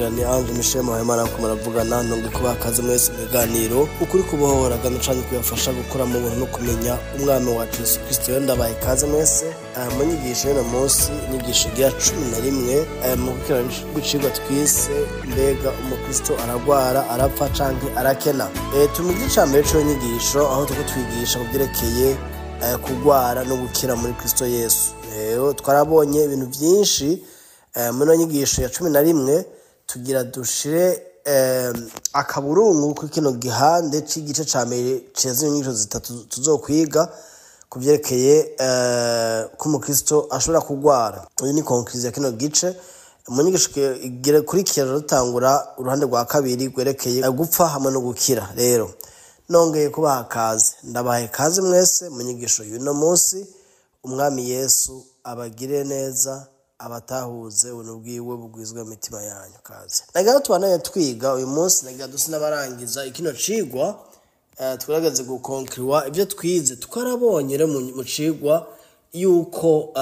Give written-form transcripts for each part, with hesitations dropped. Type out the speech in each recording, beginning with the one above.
Ndabaramukije, ni Ange Michel Muhayimana ko muravugana. Nongeye kubaha kaze mwese mu biganiro Ukuri Kubohora, gano canke kubafasha gukura mu buntu no kumenya Umwami wacu Yesu Kristo. Rero ndabaye kaze mwese mu nyigisho y'uno munsi, inyigisho igira 11 mu gukurikirana rw'icigwa twise "Mbega umukristo aragwara, arapfa canke arakena?" Turi mu gice ca mbere c'iyo nyigisho, aho turiko twigisha ku vyerekeye kugwara no gukira muri Kristo Yesu. Rero twarabonye ibintu vyinshi muri ino nyigisho ya 11. Tugira dushire akaburungu kuri kino gihande c'igice ca mbere ca zino nyigisho zitatu tuzokwiga ku vyerekeye ko umukristo ashobora kugwara. Iyi ni conclusion ya kino gice. Mu nyigisho ikurikira dutangura uruhande rwa kabiri rwerekeye gupfa hamwe no gukira. Rero nongeye kubaha kaze, ndabahaye kaze mwese mu nyigisho y'uno munsi. Umwami Yesu abagire neza, abatahuze ubuntu bwiwe bugwizwe mu mitima yanyu. Kaze. Nagira tubandanye twiga uyu munsi, nagira dusa n'abarangiza ikino cigwa, tugerageze gukonkiriwa ibyo twize. Twarabonye rero mu cigwa yuko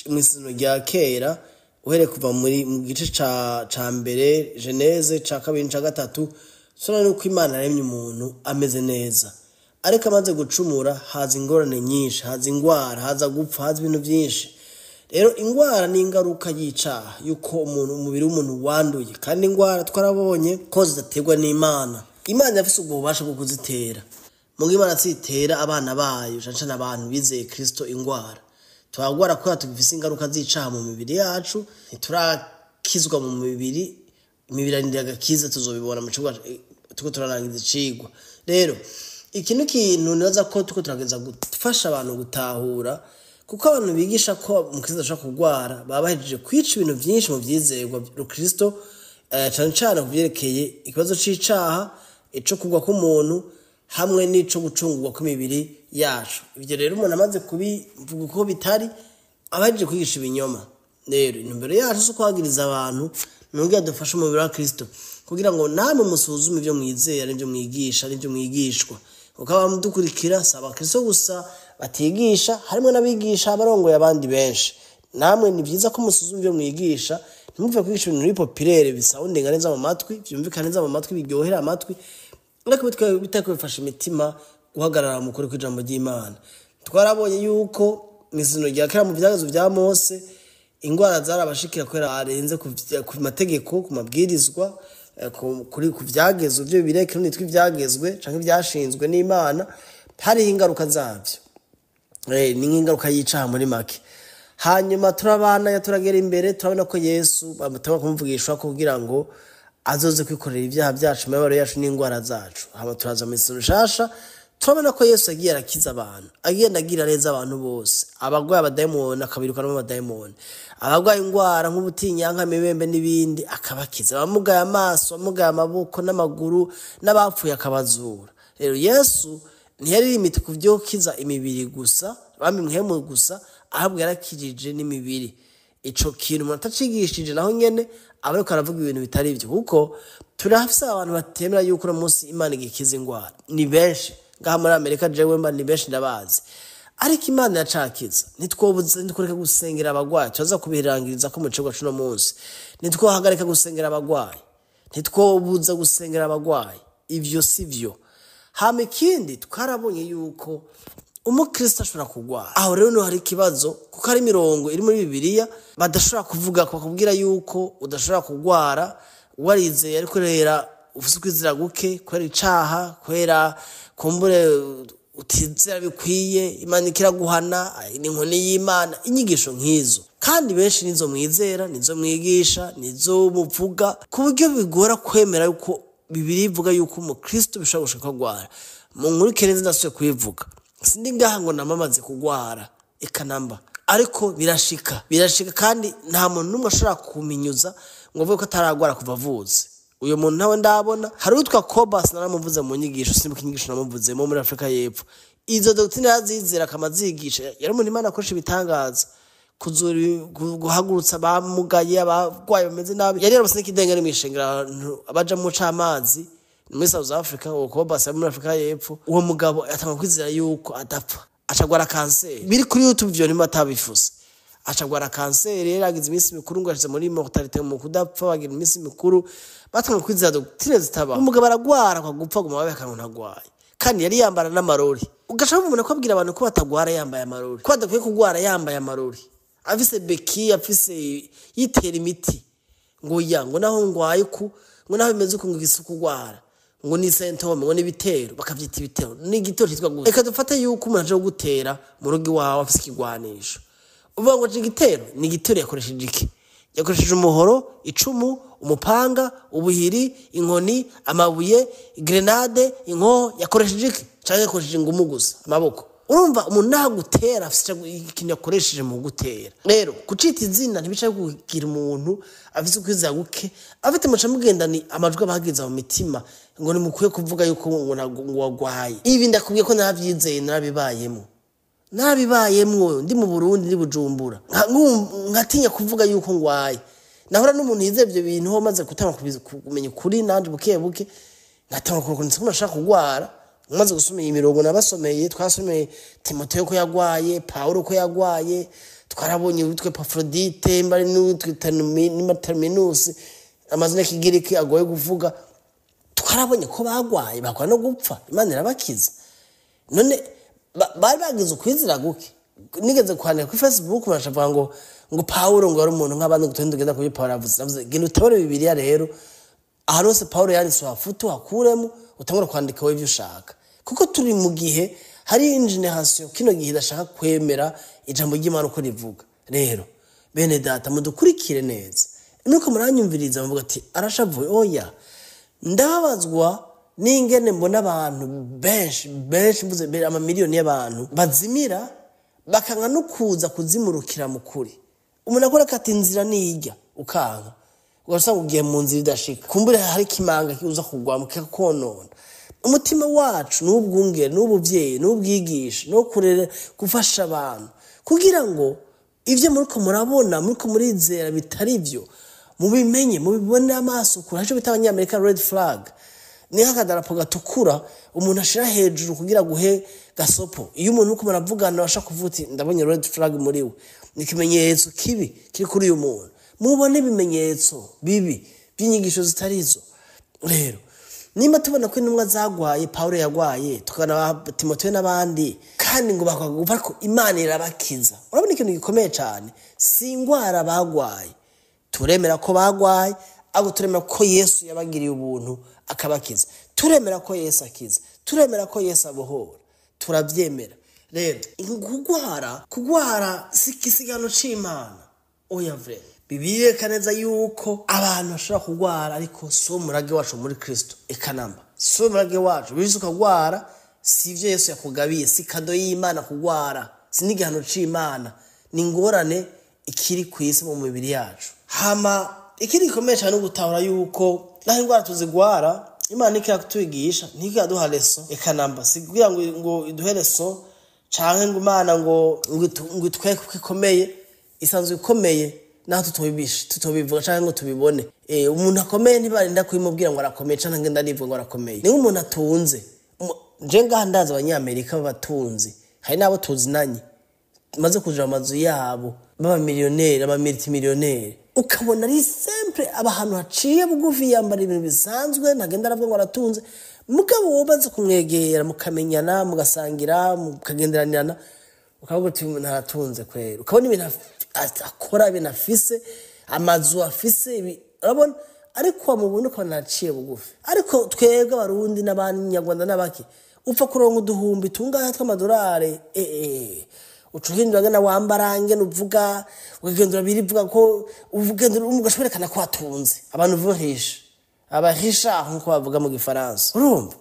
mw'isezerano rya kera, uhereye kuva muri mu gice ca mbere Genèse, ca kabiri, ca gatatu, tubona yuko Imana yaremye umuntu ameze neza, ariko amaze gucumura haza ingorane nyinshi, haza ingwara, haza gupfa, haza ibintu byinshi. Rero ingwara ni ingaruka y'icaha, yuko umuntu, umubiri w'umuntu wanduye. Kandi ingwara twarabonye ko zidaterwa n'Imana. Imana yafise ubwo bubasha bwo kuzitera, mugo Imana zitera abana bayo, cane cane abantu bizeye Kristo, ingwara. Turagwara kubera tugifise ingaruka z'icaha mu mibiri yacu, ntiturakizwa mu mibiri. Imibiri arindira agakiza, tuzobibona mu cigwa turiko turarangiza icigwa. Rero iki ni ikintu nibaza ko turiko turageza gufasha abantu gutahura, kuko abantu bigisha ko umukristo ashobora kurwara baba bahejeje kwica ibintu vyinshi mu vyizerwa rukristo, cane cane ku vyerekeye ikibazo c'icaha, ico kugwa k'umuntu hamwe n'ico gucungurwa kw'imibiri yacu. Ivyo rero umuntu amaze kubivuga uko bitari, aba ahejeje kwigisha ibinyoma. Rero intumbero yacu si ukwagiriza abantu, ni ukugira dufashe umubiri wa Kristo, kugira ngo namwe musuzume ivyo mwizera n'ivyo mwigisha n'ivyo mwigishwa, kuko abamudukurikira si abakristo gusa batigisha, harimwo n'abigisha abarongoye abandi benshi. Namwe ni vyiza ko musuzuma ivyo mwigisha, ntimuve kwigisha ibintu biri populaire, bisoundinga neza mu matwi, vyumvikana neza mu matwi, biryohera amatwi, ariko bitariko bifasha imitima guhagarara mu kuri kw'ijambo ry'Imana. Twarabonye yuko mw'isezerano rya kera, mu vyagezo vya Mose, ingwara zarabashikira kubera barenze ku mategeko, ku mabwirizwa, ku vyagezwe vyo bireke nitwa ivyagezwe canke ivyashinzwe n'Imana. Hariho ingaruka zavyo, ni nk'ingaruka y'icaha muri make. Hanyuma turabana, turagera imbere, turabona ko Yesu bamutanga kumuvugishwa kugira ngo azoze kwikorera ibyaha byacu, imibabaro yacu n'ingwara zacu. Hama turaza mu isezerano rishasha, turabona ko Yesu yagiye arakiza abantu, agenda agira neza abantu bose, abagwaye abadayimoni akabirukanamo abadayimoni, abagwaye ingwara nk'ubutinyanka, imibembe n'ibindi akabakiza, abamugaye amaso, abamugaye amaboko n'amaguru, n'abapfuye akabazura. Rero Yesu ntiyari limité ku vyo gukiza imibiri gusa, bamwe mpwemu gusa, ahubwo yarakijije n'imibiri. Ico kintu umuntu atacigishije, naho nyene aba ariko aravuga ibintu bitari ivyo, kuko turafise abantu batemera yuko uno munsi Imana igikiza ingwara. Ni benshi ngaha muri Amerika, jewe mba ni benshi ndabazi, ariko Imana iracakiza. Ntitwobuze, ntitworeka gusengera abagwayi. Turaza kubirangiriza ko mu cigwa c'uno munsi. Ntitwohagarika gusengera abagwayi, ntitwobuza gusengera abagwayi, ivyo si vyo. Hama ikindi, twarabonye yuko umukristo ashobora kugwara. Aho rero niho hari ikibazo, kuko hari imirongo iri muri Bibiliya badashobora kuvuga, bakubwira yuko udashobora kugwara warizeye, ariko rero ufise ukwizera guke kubera icaha, kubera kumbure utizera bikwiye, Imana ikiraguhana, ni inkoni y'Imana, inyigisho nk'izo. Kandi benshi nizo mwizera, nizo mwigisha, nizo muvuga, ku buryo bigora kwemera yuko Bibiliya ivuga yuko umukristo bishobora gushika kugwara. Mu nkurikire neza, ndasubiye kubivuga, sindi ngaha ngo namamaze kugwara, eka namba, ariko birashika, birashika. Kandi nta muntu n'umwe ashobora kuminyuza ngo avuge ko ataragwara kuva avutse. Uyu muntu ntawe ndabona. Hari uwitwa Kobas, naramuvuze mu nyigisho, simbuka inyigisho namuvuzemo, muri Afurika y'Epfo. Izo doctrine yarazizera, akamazigisha. Yari umuntu Imana akoresha ibitangaza, kuzura, guhagurutsa abamugaye, abarwayi bameze nabi. Yari yarabase n'ikidengeri mw'ishengero, abantu abaja mu c'amazi muri South Africa. Uwo Kobas ari muri Afurika y'Epfo. Uwo mugabo atanga kwizera yuko adapfa, acagwara kanseri. Biri kuri YouTube ivyo, nima atabifuza. Acagwara kanseri, yaragize iminsi mikuru ngo ashize muri mortalité, mu kudapfa, bagira iminsi mikuru, batanga kwizera doctrine zitaba. Umugabo aragwara kwa gupfa, guma babeka ngo ntagwaye, kandi yari yambara n'amarori. Ugaca wumva umuntu ko abwira abantu ko batagwara yambaye amarori, ko badakwiye kugwara yambaye amarori, afise beki, afise yitera imiti, ngo ya ngo naho ngwaye ku ngo naho bimeze uku, ngo igisuku kugwara ngo ni symptôme, ngo ni ibitero, bakavyita ibitero. Ni igitero cyitwa gute? Reka dufate yuko umuntu aje gutera mu rugo iwawe afise ikigwanisho, uvuga ngo igitero ni igitero. Yakoresheje iki? Yakoresheje umuhoro, icumu, umupanga, ubuhiri, inkoni, amabuye, grenade, inkoho? Yakoresheje iki? Canke yakoresheje ingumu gusa, amaboko? Urumva umuntu nagutera afise ikintu yakoresheje mu gutera. Rero kucita izina ntibica kugira umuntu afise ukwizera guke, afite muca mugendani amajwi abahagiza mu mitima ngo nimukwiye kuvuga yuko ngo wagwaye. Ibi ndakubwiye ko naravyizeye, narabibayemo, narabibayemwo ndi mu Burundi, ndi Bujumbura, nkatinya kuvuga yuko ngwaye. Nahora n'umuntu yizeye ivyo bintu ho, maze gutanga kumenya ukuri nanje buke buke, ngatanga kurukuntu umuntu ashaka kugwara. Maze gusoma iyi mirongo nabasomeye, twasomeye Timoteyo ko yagwaye, Paulo ko yagwaye, twarabonye witwa Epafrodite, mbari n'uwitwa Terminus, amazina y'Ikigiriki agoye kuvuga, twarabonye ko bagwaye, bagwa no gupfa, Imana irabakiza. None bari bagize ukwizera guke. Nigeze kwandika kuri Facebook, barashavuga ngo Paulo ngo ari umuntu nk'abandi, ngo tugende tugenda kuri Paulo avuze. Genda utabare Bibiliya rero, ahantu hose Paulo yanditse uhafutu hakuremo, utangure kwandika wowe ivyo ushaka, kuko turi mu gihe hari génération kino gihe idashaka kwemera ijambo ry'Imana uko rivuga. Rero bene data, mudukurikire neza, nuko muranyumviriza muvuga ati arashavuye. Oya, ndababazwa n'ingene mbona abantu benshi benshi, mvuze mbere amamiliyoni y'abantu bazimira, bakanga no kuza kuzimurukira mu kuri. Umuntu akora akata inzira nijya, ukanka, ugasanga ugiye mu nzira idashika, kumbure hari ikimanga kiuza kugwamo kikakonona. Umutima wacu n'ubwungere n'ubuvyeyi n'ubwigisha no kurera, gufasha abantu kugira ngo ivyo muriko murabona, muriko murizera bitari byo, mubimenye, mubibone amaso kure. Haco bita abanyamerika red flag, ni nk'akadarapo gatukura umuntu ashira hejuru kugira guhe gasopo. Iyo umuntu uriko muravugana abasha kuvuga uti ndabonye red flag muri we, ni ikimenyetso kibi kiri kuri uyu muntu. Mubone ibimenyetso bibi by'inyigisho zitarizo. Rero nimba tubona ko intumwa zagwaye, Paulo yagwaye, tukabona ba Timoteyo n'abandi, kandi ngo bakagupfa ariko Imana irabakiza, urabona ikintu gikomeye cyane si ingwara bagwaye. Turemera ko bagwaye, ariko turemera ko Yesu yabagiriye ubuntu akabakiza, turemera ko Yesu akiza, turemera ko Yesu abohora, turabyemera. Rero kugwara si ikisigano c'Imana, oya vrai. Bibiliya yereka neza yuko abantu bashobora kugwara, ariko si umurage wacu muri Kristo. Eka namba, si umurage wacu. Bibiliya ukagwara si ivyo Yesu yakugabiye, si cadeau y'Imana kugwara, si n'igihano c'Imana, ni ingorane ikiri ku isi mu mibiri yacu. Hama ikindi gikomeye cyane ni ugutahura yuko naho indwara tuzigwara, Imana ntikira kutwigisha, ntikiraduha leçon. Eka namba, si kugira ngo iduhe leçon canke ngo Imana ngo itwereke ko ikomeye. Isanzwe ikomeye naho tutobivuga canke ngo tubibone. Umuntu akomeye ntibarinda kubimubwira ngo arakomeye, canke ngo ndarivuga ngo arakomeye. Ni nk'umuntu atunze. Je ngaha ndazi abanyamerika b'abatunzi, hari n'abo tuzinanye maze kuja mu mazu yabo, b'abamiliyoneri, abamultimillionnaire, ukabona ari simple, aba ahantu haciye bugufi, yambara ibintu bisanzwe, ntagenda aravuga ngo aratunze. Mugabo wowe umaze kumwegera, mukamenyana, mugasangira, mukagenderanirana, ukavuga uti uyu muntu aratunze kwera. Ukabona ibintu akora, ibintu afise, amazu afise, urabona, ariko wamubona ukabona araciye bugufi. Ariko twebwe Abarundi n'Abanyarwanda n'abaki, upfa kuronka uduhumbi tungahe tw'amadolari, uca uhindura ngene wambara, ngene uvuga, ukagendura birivuga ko ugendura, ugashobora ko watunze. Abantu vuhisha abahisha nkuko bavuga mu Gifaransa, urumva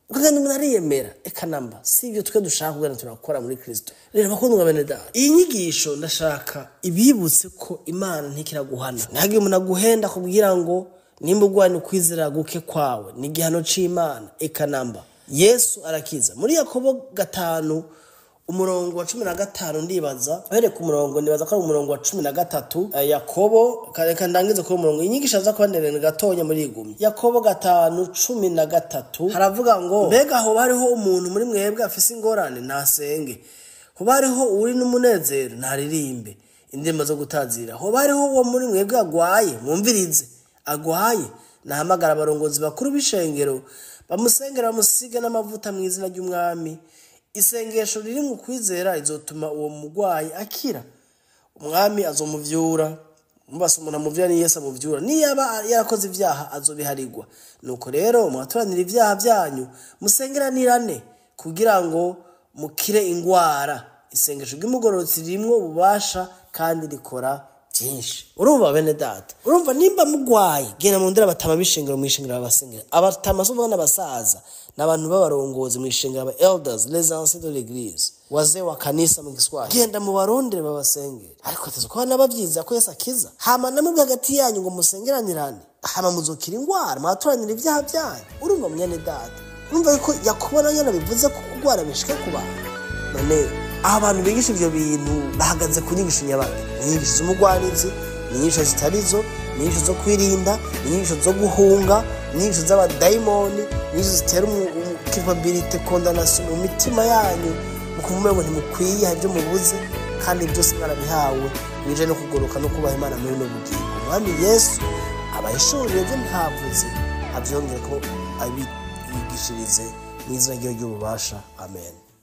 ukagenda umuntu ariyemera. Eka namba, si ibyo twe dushaka kugenda turakora muri Kristo. Rero bakundwa bene data, iyi nyigisho ndashaka ibibutse ko Imana ntikiraguhana. Ntihagire umuntu aguhenda kubwira ngo nimba ugwana ukwizera guke kwawe ni igihano c'Imana. Eka namba, Yesu arakiza. Muri Yakobo 5 umurongo wa 15, ndibaza uhereye ku murongo, nibaza ko ari umurongo wa 13. Yakobo, reka ndangize kuri umurongo, inyigisho aza kuba ndende gatonya muri igumye. Yakobo 5:13 haravuga ngo: mbega hoba hariho umuntu muri mwebwe afise ingorane? Ntasenge. Hoba hariho uri n'umunezero? Ntaririmbe. Indirimbo zo gutazira. Hoba hariho uwo muri mwebwe agwaye, mwumvirize, agwaye, nahamagara abarongozi bakuru b'ishengero, bamusengera bamusige n'amavuta mu izina ry'Umwami. Isengesho riri mu kwizera rizotuma uwo mugwayi akira, Umwami azomuvyura. Mubase umuntu amuvyura ni Yesu amuvyura. Niyaba yarakoze ivyaha azobiharigwa. Nuko rero mwaturanira ivyaha vyanyu, musengeranirane kugira ngo mukire ingwara. Isengesho ry'umugororotsi ririmwo ububasha kandi rikora byinshi. Urumva bene data, urumva nimba mugwaye, genda mu ndera abatama b'ishengero, mw'ishengero babasengera. Abatama so n'abasaza n'abantu b'abarongozi mw'ishengero, aba elders, les anciens de l'église, wazee wa kanisa mu Kiswahili. Genda mu barondere babasengere. Ariko tezo ko n'abavyiza ko Yesu akiza. Hama namwe hagati yanyu ngo musengeranirane, hama muzokira ingwara, mwaturanira ibyaha byanyu. Urumva mwene data, urumva ko Yakobo na nyana bivuze ko kugwara bishike ku bantu. None abantu bigisha ivyo bintu bahagaze ku nyigisho nyabaki? Inyigisho z'umugwanizi, inyigisho zitarizo, inyigisho zo kwirinda, inyigisho zo guhunga, inyigisho z'abadayimoni, inyigisho zitera culpabilité, condamnation mu mitima yanyu, mukumva ngo ntimukwiye, hari ibyo mubuze, kandi byose mwarabihawe, mwije no kugoroka no kubaha Imana muri no bugingo. Umwami Yesu abahishurire ibyo ntavuze, avyongere ko abigishirize mu izina ry'ububasha. Amen.